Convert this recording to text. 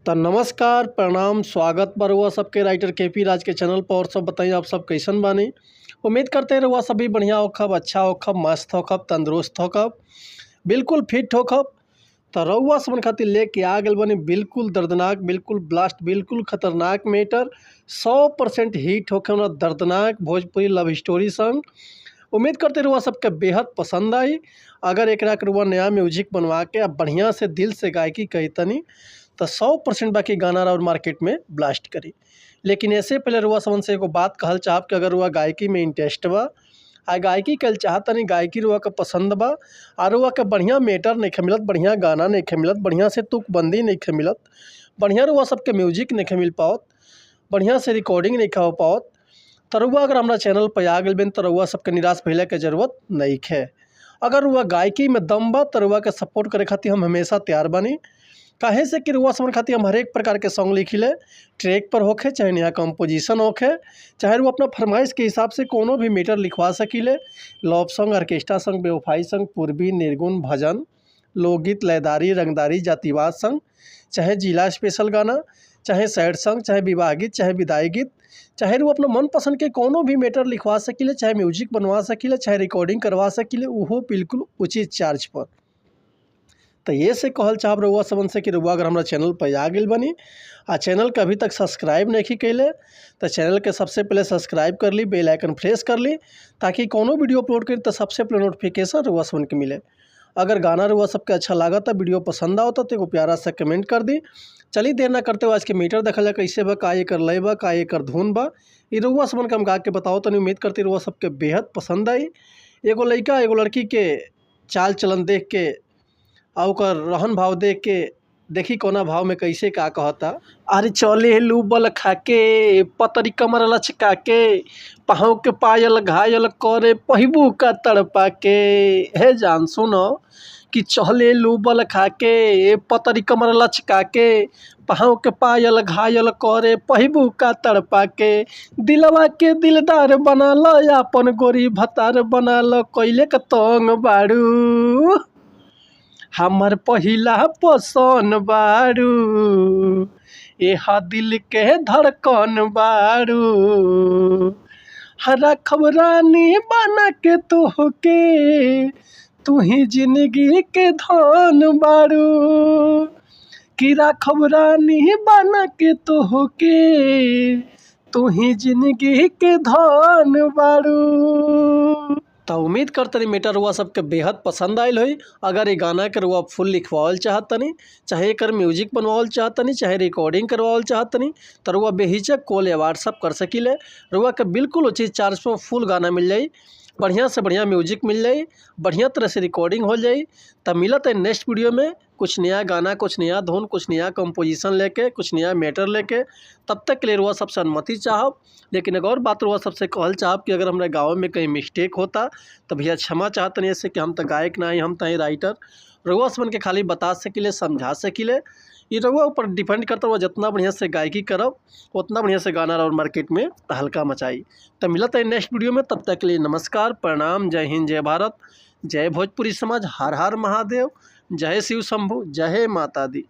त नमस्कार, प्रणाम, स्वागत बा रउआ सबके राइटर केपी राज के चैनल पर। और सब बताई आप सब कैसन बानी? उम्मीद करते हैं रउआ सब भी बढ़िया होखब, अच्छा होखब, मस्त होखब, तंदुरुस्त होखब, बिल्कुल फिट होखब। त रउआ सबन खातिर लेके आ गइल बानी बिल्कुल दर्दनाक, बिल्कुल ब्लास्ट, बिल्कुल खतरनाक मैटर, 100% हिट होखे वाला दर्दनाक भोजपुरी लव स्टोरी सॉन्ग। उम्मीद करते रउआ सबके बेहद पसंद आई। अगर एकरा के रउआ नया म्यूजिक बनवा के आ बढ़िया से दिल से गायकी करी तनी त 100% बाकी गाना और मार्केट में ब्लास्ट करी। लेकिन ऐसे पहले रउआ सबन से एगो बात कहल चाहब कि अगर रउआ गायकी में इंटरेस्ट बा आ गायकी कइल चाहतनी, गायकी रउआ के पसंद बा आ रउआ के बढ़िया मैटर नइखे मिलत, बढ़िया गाना नइखे मिलत, बढ़िया से तुकबंदी नइखे मिलत, बढ़िया रउआ सबके म्यूजिक नइखे मिल पावत, बढ़िया से रिकॉर्डिंग नइखे हो पावत, त रउआ अगर हमरा चैनल पर आ गइल बानी त रउआ सबके निराश भइले के जरूरत नइखे। अगर रउआ गायकी में दम बा त रउआ के सपोर्ट करे खातिर हम हमेशा तैयार बानी। काहे से कि रउआ सबन खातिर हम हरेक प्रकार के सॉन्ग लिखिले, ट्रैक पर होखे चाहे नया कंपोजिशन होखे, चाहे रउआ अपना फरमाइश के हिसाब से कोनो भी मैटर लिखवा सकीले। लव सॉन्ग, ऑर्केस्ट्रा सॉन्ग, बेवफाई सॉन्ग, पूर्वी, निर्गुण, भजन, लोकगीत, लयदारी, रंगदारी, जातिवाद सॉन्ग, चाहे जिला स्पेशल गाना, चाहे सैड सॉन्ग, चाहे विवाह गीत, चाहे विदाई गीत, चाहे रउआ अपना मनपसंद के कोनो भी मैटर लिखवा सकीले, चाहे म्यूजिक बनवा सकीले, चाहे रिकॉर्डिंग करवा सकीले, उहो बिल्कुल उचित चार्ज पर। त ये से कहल चाहब रउआ सबन से कि रउआ अगर हमरा चैनल पर आ गइल बानी आ चैनल के अभी तक सब्सक्राइब नहीं कइले त चैनल के सबसे पहले सब्सक्राइब कर ली, बेल आइकन प्रेस कर ली, ताकि कोनो वीडियो अपलोड करी त सबसे पहले नोटिफिकेशन रउआ सबन के मिले। अगर गाना रउआ सबके अच्छा लागता, वीडियो पसंद आवता तो एगो प्यारा सा कमेंट कर दी। चली देर ना करते हुए आज के मीटर देखल जाए कैसे बा, का एकर लय बा, का एकर धुन बा, ई रउआ सबन के हम गा के बताओ तनी। उम्मीद करती रउआ सबके बेहद पसंद आई। एगो लइका एगो लड़की के चाल चलन देख के आ ओकर रहन भाव देख के देखी कोना भाव में कैसे का कहता। अरे चले लूबल खाके पतरी कमर लचका के, पाँव के पायल घायल करे पहिबू का तड़पा के। हे जान सुनो कि चले लूबल खाके पतरी कमर लचका के, पाँव के पायल घायल करे पहिबू का तड़पा के। दिलवा के दिलदार बना ल, अपन गोरी भतार बना ल, कइले के तंग बाड़ू हमर पहिला पसंद बारू, एह दिल के धड़कन बारू। हरा खबरानी बना के तोहके, तू ही जिंदगी के धन बारू। कि राखब रानी बना के तोहके, तू ही जिंदगी के धन बारू। त उम्मीद करतनी मैटर रउआ सबके बेहद पसंद आयल होई। अगर ये गाना के रउआ फुल लिखवावल चाहतनी, चाहे एकर म्यूजिक बनवावल चाहतनी, चाहे रिकॉर्डिंग करवावल चाहतनी, त रउआ बेहिचक कॉल या व्हाट्सअप कर सकीले। रउआ के बिल्कुल उचित चार्ज पर फुल गाना मिल जाई, बढ़िया से बढ़िया म्यूजिक मिल जाई, बढ़िया तरह से रिकॉर्डिंग हो जाई। त मिलत है नेक्स्ट वीडियो में कुछ नया गाना, कुछ नया धुन, कुछ नया कंपोजिशन लेके, कुछ नया मैटर लेके। तब तक के लिए रउआ सबसे अनुमति चाहब। लेकिन एक और बात रउआ सबसे कहल चाहब कि अगर हमरा गाँव में कहीं मिस्टेक होता तो भैया क्षमा चाहतनी, ऐसे कि हम तो गायक ना ही, हम तो राइटर। रउआ सबन के खाली बता सकीले, समझा सकीले। ये रउआ ऊपर डिपेंड करता हुआ जितना बढ़िया से गायकी करब उतना बढ़िया से गाना और मार्केट में तहलका मचाई। तो मिलत है नेक्स्ट वीडियो में, तब तक के लिए नमस्कार, प्रणाम, जय हिंद, जय भारत, जय भोजपुरी समाज, हर हर महादेव, जय शिव शंभू, जय माता दी।